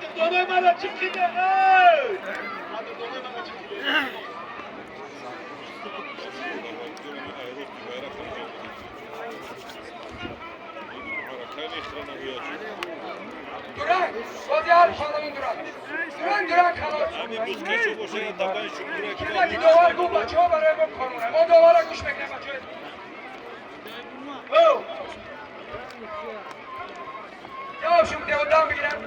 Қадрдонои мана чӣ қиде? Қадрдонои мана чӣ қиде? Duran, Sodiyar xanımın duran. Duran, duran خلاص. Кидаки довар гуфт бачаҳо барои мо қонуне. Мо довара гӯш мекунем бачаҳо. Ҷавоб шум деводам бигирам.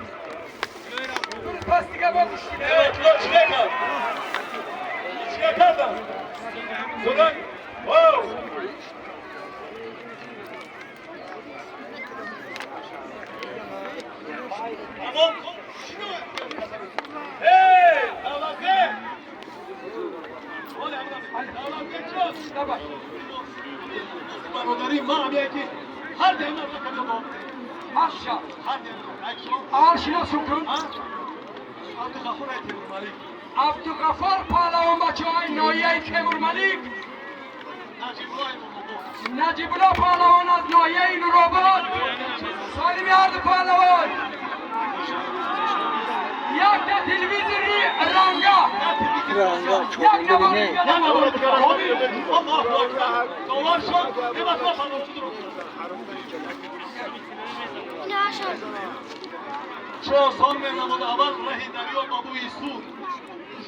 Пас дига мо гӯш дидем. Чӣ кард? Чӣ кардам? Судан. Воу! Тамом. Эй, давлатбек! Давлатбек ҷон! Давай. Бародари ман ҳам яке ҳар дем ман Маша. ҳар дем айшо. Аввал шиносум кун. Абдуғаффор Темурмалик. Абдуғаффор паҳлавон бачаҳои ноҳияи Темурмалик. Наҷибулло паҳлавон аз ноҳияи Нуробод. Солими ҳарду паҳлавон. Якта телевизори ранга. Ранга Як навори Як навори дигар. Аллоҳу акбар. Довар шуд. Неъматулло паҳлавон чӣ дурӯғ. Чӣ осон менамуд аввал раҳи дарё ба бӯи суд.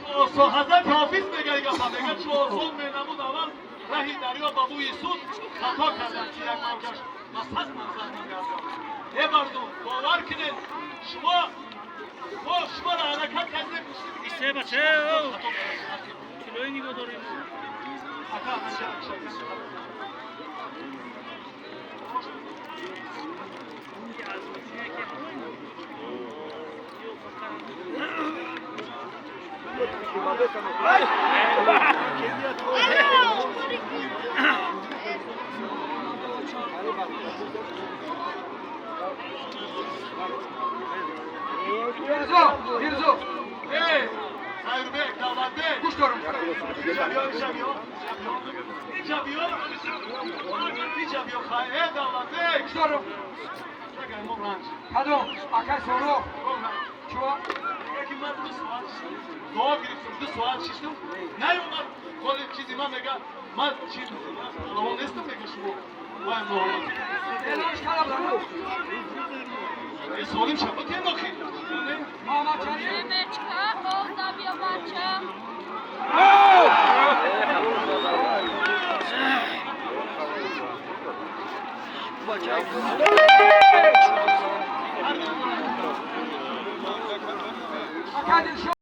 Чӣ осон Ҳазрати Ҳофиз мега гапа мега чӣ осон менамуд аввал раҳи дарё ба бӯи суд хато кардам ки як мавҷаш ба сад манзар мегардад. Э мардум, бовар кунед, шумо мо шуморо ҳаракат кардем. Се бача, килои нигоҳ дорем. Ака, Мирзо, Мирзо. Эй, Хайрбек, Давлатбек. Гӯш дорум. Инҷа биё, инҷа биё. Инҷа биё. Инҷа биё, э, Давлатбек. Гӯш дорум. Кадом? Акай Соро. Чуа? Яки ман 2 соат дуо гирифтам, 2 соат шиштам, наёмад. Коли чизи ман мега, ман чи паҳлавон нестам, мега шумо. Вай ноҳолат. Эълонш кардам. Э, солим шабо тем охи. Муҳаммад Шариф. Мечка, овда биё бача. Акай Дилшод.